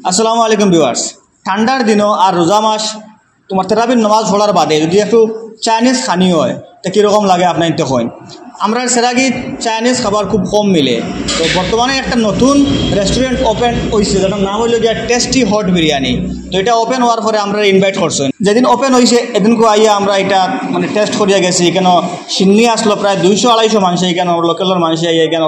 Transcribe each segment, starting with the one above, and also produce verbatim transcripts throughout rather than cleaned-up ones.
আসসালামু আলাইকুম ভিউয়ার্স। ঠান্ডার দিনও আর রোজা মাস, তোমার তেরাবির নামাজ পড়ার বাদে যদি একটু চাইনিজ খানি হয়, তে কিরকম লাগে আপনাইনতে কইন। আমরার সেরাগিত চাইনিজ খাবার খুব কম মিলে। তো বর্তমানে একটা নতুন রেস্টুরেন্ট ওপেন হইছে, যেটার নাম হইল গিয়া টেস্টি হট বিরিয়ানি। তো এটা ওপেন হওয়ার পরে আমরা ইনভাইট করছেন, যেদিন ওপেন হইছে এদিনকে আইয়া আমরা এটা মানে টেস্ট করিয়া গেছি। এখানে সিন্নি আসলো প্রায় দুইশো আড়াইশো মানুষ, এখানে লোকালর মানুষ আইয়া এখানে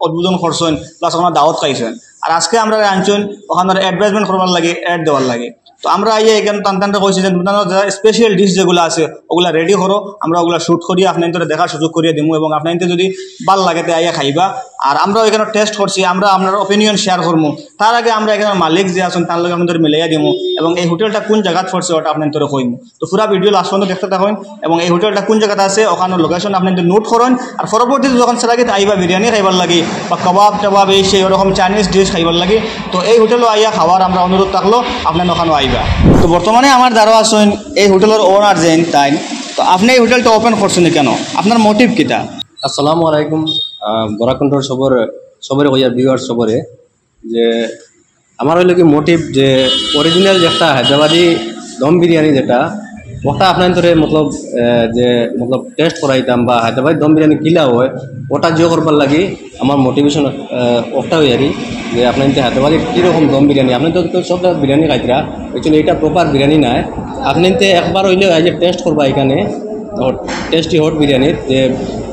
উদ্বোধন করছেন, প্লাস ওখানে দাওয়াত খাইছেন। আর আজকে আমরা আনছেন ওখানে অ্যাডভার্টাইজমেন্ট করবার লাগে, অ্যাড দেওয়ার লাগে। তো আমরা আইয়া এখানে টান টানটা কইছি যে তোমরা যারা স্পেশাল ডিশ যেগুলো আছে ওগুলা রেডি করো, আমরা ওগুলা শুট করিয়া আপনাইনতরে দেখার সুযোগ করিয়া দিমু, এবং আপনাইনতে যদি ভালা লাগে তে আইয়া খাইবা। আর আমরাও এখানে টেস্ট করছি, আমরা আপনার ওপিনিয়ন শেয়ার করমু। তার আগে আমরা এখানে মালিক যে আছেন তার লগে আপনাইনতরে মিলাইয়া দিমু, এবং এই হোটেলটা কোন জায়গাত পড়ছে ওটা আপনাইনতরে কইমু। তো পুরা ভিডিও লাস্ট পর্যন্ত দেখতে থাকুন, এবং এই হোটেলটা কোন জায়গাত আছে ওখানে লোকেশন আপনাইনতে নোট করুন। আর পরবর্তীতে যখন সেরাগিত আইবা বিরিয়ানি খাইবার লাগি বা কাবাব টাবাব এই সেই ওরকম চাইনিজ ডিশ খাইবার লাগি, তো এই হোটেলও আইয়া খাওয়ার আমরা অনুরোধ থাকলো, আপনাইন ওখানে আইবা। তো বর্তমানে আমার দ্বারা আছেন এই হোটেলর ওনার জেন তাইন। তো আপনি এই হোটেলটা ওপেন করছেন কেন, আপনার মোটিভ কিতা? আসসালামু আলাইকুম। আহ, বরাকণ্ঠর সবর সবরে কইয়া ভিউয়ার সবরে যে আমার হইল কি মোটিভ যে অরিজিনাল যেটা হায়দ্রাবাদি দম বিরিয়ানি যেটা ওটা আপনাইনতরে মতলব আহ, যে মতলব টেস্ট করাইতাম বা হায়দ্রাবাদি দম বিরিয়ানি কিলা হয় ওটা জিও করবার লাগি আমার মোটিভেশন ওটা হই আর কি। যে আপনাইনতে হায়দ্রাবাদি কীরকম দম বিরিয়ানি, আপনাইনতে তো সব বিরিয়ানি খাইতরা, অ্যাকচুয়ালি এটা প্রপার বিরিয়ানি নাই। আপনাইনতে একবার হইলে এই যে টেস্ট করবা এখানে টেস্টি হট বিরিয়ানির যে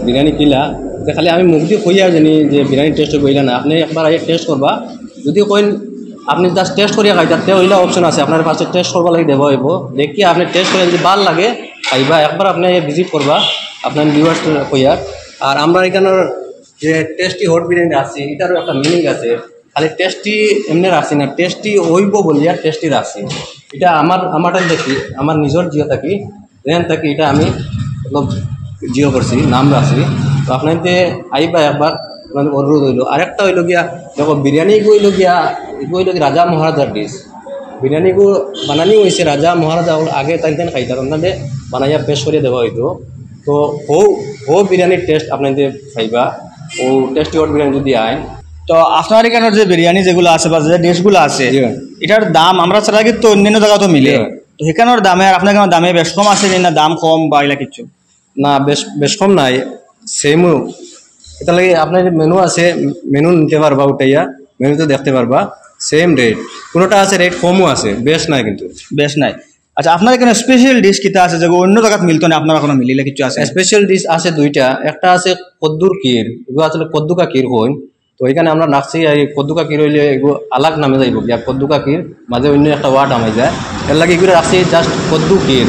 বিরিয়ানি কিলা, যে খালি আমি মুখ দি কইয়ার জানি যে বিরিয়ানি টেস্ট হইব ইলা না, আপনি একবার আইয়া টেস্ট করবা। যদি কইন আপনি জাস্ট টেস্ট করিয়া খাইতাম, তে ওইলা অপশন আছে, আপনার পাশে টেস্ট করবার লাগি দেওয়া হইব। দেখিয়া আপনি টেস্ট করে যদি ভালা লাগে খাইবা, একবার আপনি ভিজিট করবা আপনার ভিউয়ার্স কইয়ার। আর আমরা এখানে যে টেস্টি হট বিরিয়ানি আছে, এটারও একটা মিনিং আছে। খালি টেস্টি এমনি রাখছি না, টেস্টি হইব বলিয়া টেস্টি রাখছি। এটা আমার আমারটা দেখি, আমার নিজের জিও থাকি, যেন থাকি এটা আমি মতলব জিও করছি, নাম রাখছি। তো আপনাইনতে আইবা একবার, আপনাইনতে অনুরোধ হইল। আরেকটা হইল গিয়া, দেখো বিরিয়ানি এগু হইল গিয়া, এগু হইল গিয়া রাজা মহারাজার ডিশ। বিরিয়ানি এগু বানানি হয়েছে রাজা মহারাজা অকল আগে তাইন তাইন খাইতা, তাইন তাইন বানাইয়া পেশ করিয়া দেওয়া হইতো। তো হো হো বিরিয়ানির টেস্ট আপনাইনতে পাইবা। ও টেস্টি হট বিরিয়ানি যদি আইন, তো আপনার এখানে যে বিরিয়ানি যেগুলো আছে বা যে ডিশগুলো আছে, জি। এটার দাম আমরা ছাড়া কিন্তু অন্যান্য জায়গা তো মিলে। জি। তো এখানোর দামে আর আপনার এখানে দামে বেশ কম আছে নি, না দাম কম বা এগুলা কিছু? না, বেশ বেশ কম নাই, সেমও। এটা লাগে আপনার মেনু আছে, মেনু নিতে পারবা উঠাইয়া, মেনুতে দেখতে পারবা। সেম রেট, কোনোটা আছে রেট কমও আছে, বেশ নাই কিন্তু। বেশ নাই। আচ্ছা, আপনার এখানে স্পেশাল ডিশ কিতা আছে যেগুলো অন্য জায়গাত মিলতো না, আপনার এখানে মিলিলে কিছু আছে? স্পেশাল ডিশ আছে দুইটা, একটা আছে কদ্দুর ক্ষীর, এগুলো আসলে কদ্দুকা ক্ষীর কইন। তো এখানে আমরা রাখছি এই কদ্দুকা ক্ষীর হইলে এগুলো আলাগ নামে যাইব গিয়া কদ্দুকা ক্ষীর, মাঝে অন্য একটা ওয়ার্ড হামাই যায়, এর লাগি এগুলো রাখছি জাস্ট কদ্দু ক্ষীর।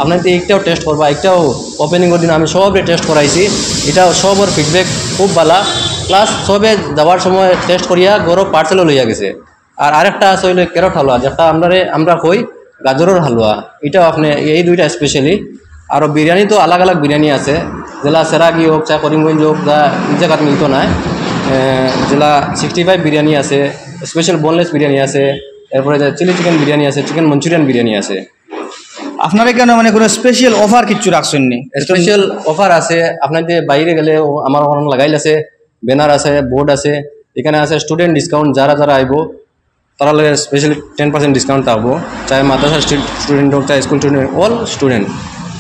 আপনাইনতে একটাও টেস্ট করবা, একটাও ওপেনিং দিন আমি সবরে টেস্ট করাইছি, এটা সবর ফিডব্যাক খুব ভালা। প্লাস সবে যাওয়ার সময় টেস্ট করিয়া গরম পার্সেলও লইয়া গেছে। আর আরেকটা আছে হইলে ক্যারট হালুয়া, যেটা আমরা আমরা কই গাজরের হালুয়া, এটাও আপনি এই দুইটা স্পেশালি। আরও বিরিয়ানি তো আলাগ আলাগ বিরিয়ানি আছে, যেলা সেরাগি হোক, চা করিমগঞ্জ হোক, যা এই জায়গাত মিলতো না। এ, যেলা সিক্সটি ফাইভ বিরিয়ানি আছে, স্পেশাল বোনলেস বিরিয়ানি আছে, এরপরে চিলি চিকেন বিরিয়ানি আছে, চিকেন মঞ্চুরিয়ান বিরিয়ানি আছে। আপনার এখানে মানে কোনো স্পেশাল অফার কিছু রাখছেন নি? স্পেশাল অফার আছে, আপনাইনতে বাইরে গেলে ও আমার ওখানে লাগাইল আছে, ব্যানার আছে, বোর্ড আছে, এখানে আছে স্টুডেন্ট ডিসকাউন্ট, যারা যারা আইব তারা লাগে স্পেশালি টেন পার্সেন্ট ডিসকাউন্ট থাকবো, চাই মাদ্রাসা স্টুডেন্ট হোক, চাই school student, all student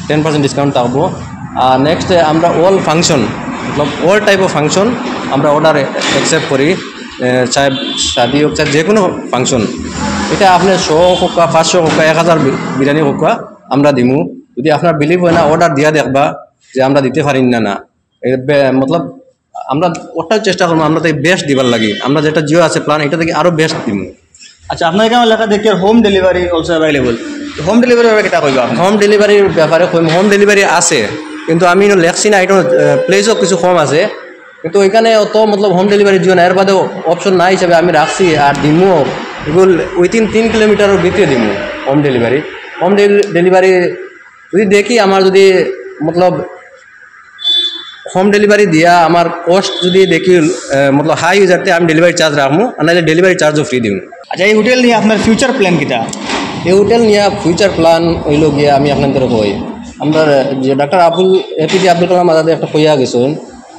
ten percent discount থাকবো। আর নেক্সট আমরা all function, Matlab all type of function আমরা অর্ডার অ্যাকসেপ্ট করি, এ, চাই শাদি হোক, চাই যে কোনো ফাংশন। এটা আপনি শো হোক, পাঁচশো হোক, এক হাজার বি- বিরিয়ানি হোক, আমরা দিমু। যদি আপনার বিলিভ হয় না, অর্ডার দিয়া দেখবা যে আমরা দিতে পারি না। না, এ বে- মতলব আমরা ওটাও চেষ্টা করবো, আমরা তো বেস্ট দিবার লাগি, আমরা যেটা জিও আছে প্ল্যান, এটা থেকে আরো বেস্ট দিমু। আচ্ছা, আপনার এখানে লেখা দেখি home delivery also available. Home delivery ব্যাপারে কিতা কইবা আপনি? হোম ডেলিভারির ব্যাপারে কইম, হোম ডেলিভারি আছে, কিন্তু আমি ইনো লেখছি না, এটা প্লেসও কিছু কম আছে, কিন্তু ওইখানে অত মতলব হোম ডেলিভারি দিও না, এর বাদে অপশন নাই হিসাবে আমি রাখছি। আর দিমু এগুলো উইথিন তিন কিলোমিটারের ভিতরে দিমু হোম ডেলিভারি। হোম ডেলিভারি যদি দেখি আমার যদি মতলব হোম ডেলিভারি দিয়া আমার কস্ট যদি দেখি, আহ, মতলব হাই হয়ে যাতে আমি ডেলিভারি চার্জ রাখবো, আর নাহলে ডেলিভারি চার্জও ফ্রি দিব। আচ্ছা, এই হোটেল নিয়ে আপনার ফিউচার প্ল্যান কিতা? এই হোটেল নিয়ে ফিউচার প্ল্যান হইল গিয়া আমি আপনাদের কই, আমরা যে ডাক্তার আবুল এপিজে আব্দুল কালাম আজাদে একটা কইয়া গেছেন,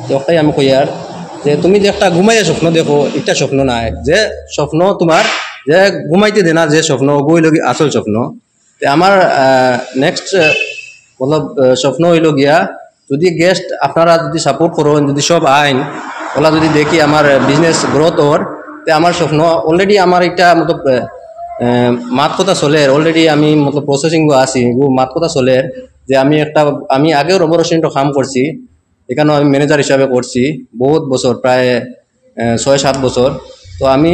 যে ওটাই আমি কইয়ার যে তুমি যে একটা ঘুমাইয়া স্বপ্ন দেখো, একটা স্বপ্ন নাই, যে স্বপ্ন তোমার যে ঘুমাইতে দেয় না যে স্বপ্ন, ওগু অইলো গি আসল স্বপ্ন। তে আমার নেক্সট মতলব আহ, স্বপ্ন অইলো গিয়া, যদি গেস্ট আপনারা যদি সাপোর্ট করইন, যদি সব আইন, ওলা যদি দেখি আমার বিজনেস গ্রোথ অর, তে আমার স্বপ্ন অলরেডি আমার একটা মতলব আহ, আহ, মাত কথা চলের, অলরেডি আমি মতলব প্রসেসিং আছি, এগু মাত কথা চলের যে আমি একটা, আমি আগেও রবর রেস্টুরেন্টও কাম করছি, এখানেও আমি ম্যানেজার হিসাবে করছি বহুত বছর, প্রায় আহ, ছয় সাত বছর। তো আমি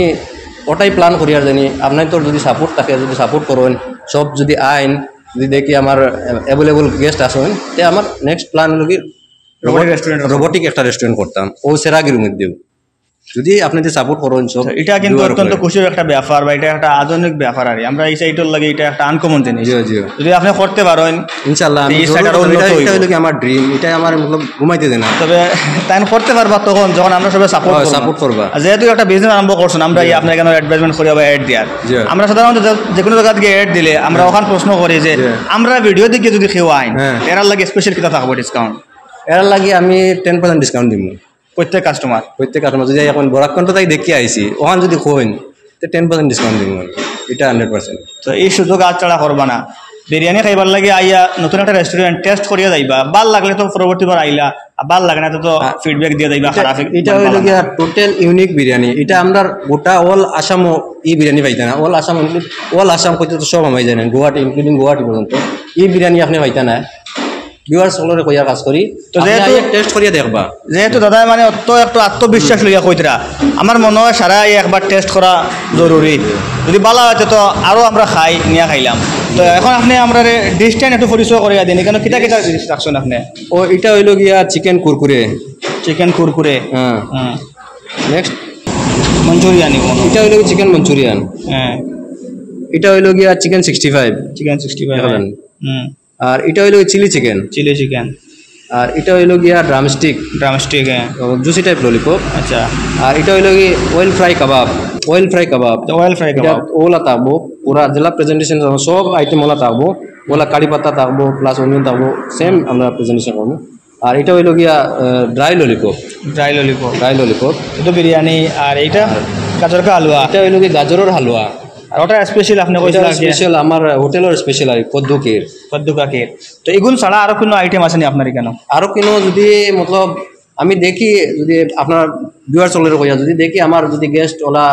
ওটাই প্ল্যান করি আর জানি, আপনার তো যদি সাপোর্ট থাকে, যদি সাপোর্ট করইন, সব যদি আইন, যদি দেখি আমার অ্যাভেলেবল গেস্ট আসইন, তে আমার নেক্সট প্ল্যান অইলো কি রোবোটিক রেস্টুরেন্ট। রোবোটিক একটা রেস্টুরেন্ট করতাম, ও সেরাগির মধ্যেও, যদি আপনি যদি সাপোর্ট করইন সব। তো এটা কিন্তু দোয়ার অত্যন্ত উপরে। খুশির একটা ব্যাপার, বা এটা একটা আধুনিক ব্যাপার আর কি। আমরা এই সাইডর লাগি এটা একটা আনকমন জিনিস। জি, জি। যদি আপনি করতে পারেন, ইনশাআল্লাহ, আমি এই জরুর সাইড আরো করবো। উন্নত এটা, হইব। এটা হইলো কি আমার ড্রিম, এটা আমার মতলব ঘুমাইতে দেয় না। তবে তাইন করতে পারবা তখন, যখন আমরা সবাই সাপোর্ট হয়, করবো। সাপোর্ট করবা। আর যেহেতু একটা বিজনেস আরম্ভ করছেন, আমরা এই জি। আপনার এখানে অ্যাডভার্টাইজমেন্ট করি বা অ্যাড দিয়ার। জি। আমরা সাধারণত যে, যে কোনো জায়গা থেকে অ্যাড দিলে আমরা হ্যাঁ। ওখান প্রশ্ন করি যে, জি। আমরা ভিডিও দেখে যদি কেউ আইন, হ্যাঁ। এরার লাগি স্পেশাল কিতা থাকবো ডিসকাউন্ট? এরার লাগি আমি টেন পার্সেন্ট ডিসকাউন্ট দিব। প্রত্যেক কাস্টমার? প্রত্যেক কাস্টমার যদি এখন বরাক কণ্ঠ তাই দেখি আইছি, ওখান যদি কইন, তো টেন পার্সেন্ট ডিসকাউন্ট দিব আমি। এটা হান্ড্রেড পার্সেন্ট। তো এই সুযোগ হাতছাড়া করবা না। বিরিয়ানি খাইবার লাগি আইয়া নতুন একটা রেস্টুরেন্ট টেস্ট করিয়া যাইবা, ভালা লাগলে তো পরবর্তীবার আইলা, আর ভালা লাগে না তো, তো হ্যাঁ। ফিডব্যাক দিয়া যাইবা, এটা, খারাপ এটা হইলো গিয়া টোটাল ইউনিক বিরিয়ানি। এটা আমরা গোটা অল আসামও এই বিরিয়ানি পাইতা না। অল আসাম, অল আসাম কইতে তো সব হামাই জানেন, গুয়াহাটি, ইনক্লুডিং গুয়াহাটি পর্যন্ত এই বিরিয়ানি আপনি পাইতা না। ভিউয়ার্স সকলরে কইয়া কাজ করি, তো আপনি যেহেতু আইয়া টেস্ট করিয়া দেখবা। যেহেতু দাদা মানে অত একটু আত্মবিশ্বাস লইয়া কইতরা, আমার মনে হয় সারা আইয়া একবার টেস্ট করা জরুরি। যদি ভালা হয় তো আরো আমরা খাই, নিয়া খাইলাম। তো এখন আপনি আমরা ডিশটা একটু পরিচয় করিয়া দিন, এখানে কিতা কিতা জিনিস রাখছেন আপনি? ও, এটা হইলো গিয়া চিকেন কুরকুরে। চিকেন কুরকুরে। হ্যাঁ। হুম। Next Manchurian. এটা হইলো চিকেন মঞ্চুরিয়ান। হ্যাঁ। এটা হইলো গিয়া chicken sixty five. Chicken sixty five. দেখলেন? হুম। আর এটা হইলো চিলি চিকেন। Chilli chicken. আর এটা হইলো গিয়া ড্রামস্টিক। ড্রামস্টিক, হ্যাঁ। Juicy type lollipop. আচ্ছা। আর এটা হইলো কি oil fry kebab. Oil fry kebab. তো অয়েল ফ্রাই এটা কাবাব। ওলা থাকবো, পুরা যেলা প্রেজেন্টেশন সব আইটেম ওলা থাকবো। ওলা কারি পাতা থাকবো, প্লাস অনিয়ন থাকবো, সেম আমরা প্রেজেন্টেশন করবো। আর এটা হইলো গিয়া dry lollipop. Dry lollipop. Dry lollipop. এটা বিরিয়ানি। আর এইটা গাজর কা হালুয়া। এটা হইলো কি গাজরের হালুয়া। আর ওটা স্পেশাল আপনি এটা কইছিলেন কি? স্পেশাল, আমার হোটেলের স্পেশাল আর কি, কদ্দু ক্ষীর। কদ্দু কা ক্ষীর। তো এগুন ছাড়া আরো কোনো আইটেম আছে নি আপনার এখানে? আরো কোনো যদি মতলব আমি দেখি, যদি আপনার ভিউয়ার্স সকলরে কইয়া যদি দেখি আমার যদি গেস্ট ওলা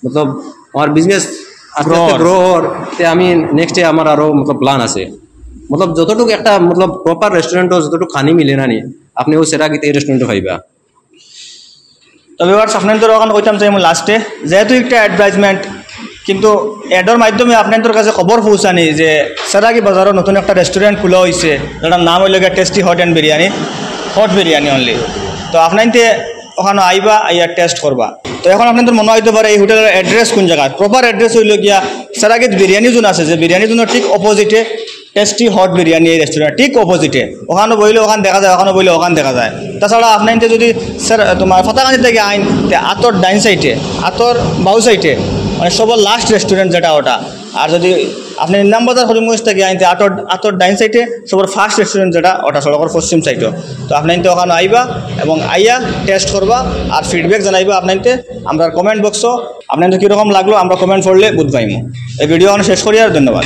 মতলব আমার বিজনেস আস্তে আস্তে গ্রো অর। গ্রো অর, তে আমি নেক্সটে আমার আরো মতলব প্ল্যান আছে। মতলব যতটুকু একটা মতলব প্রপার রেস্টুরেন্টও যতটুকু খানি মিলে না নি, আপনি ও সেরাগিতে এই রেস্টুরেন্টও পাইবা। তো ভিউয়ার্স, আপনাইনতরে ওখান কইতাম চাইমু লাস্টে, যেহেতু একটা অ্যাডভার্টাইজমেন্ট, কিন্তু অ্যাডর মাধ্যমে আপনাইনতর কাছে খবর পৌঁছানি যে সেরাগি বাজারো নতুন একটা রেস্টুরেন্ট খোলা হইছে, যেটার নাম হইলো গিয়া টেস্টি হট অ্যান্ড বিরিয়ানি, হট বিরিয়ানি অনলি। তো আপনাইনতে ওখানো আইবা, আইয়া টেস্ট করবা। তো এখন আপনাইনতর মনো হইতো পারে এই হোটেলের অ্যাড্রেস কোন জাগাত। প্রপার অ্যাড্রেস হইলো গিয়া সেরাগিত বিরিয়ানি জোন আছে, যে বিরিয়ানি জোনর ঠিক অপোজিটে টেস্টি হট বিরিয়ানি এই রেস্টুরেন্ট ঠিক অপোজিটে। ওখানো বইলে ওখান দেখা যায়, ওখানো বইলে ওখান দেখা যায়। তাছাড়া আপনাইনতে যদি স্যার তোমার ফাতাকান্দি থেকে আইন, তে আতর ডাইন সাইডে, আতর বাউ সাইডে, মানে সবার লাস্ট রেস্টুরেন্ট যেটা ওটা। আর যদি আপনি ইনাম বাজার করিমগঞ্জ থেকে আইন, তে আতর, আতর ডাইন সাইডে সবার ফার্স্ট রেস্টুরেন্ট যেটা ওটা সড়কর পশ্চিম সাইডে। তো আপনাইনতে ওখানো আইবা এবং আইয়া টেস্ট করবা আর ফিডব্যাক জানাইবা আপনাইনতে আমরার কমেন্ট বক্সো। আপনাইনতে কীরকম লাগলো আমরা কমেন্ট পড়লে বুঝ পাইমু। এই ভিডিও এখন শেষ করি আর ধন্যবাদ।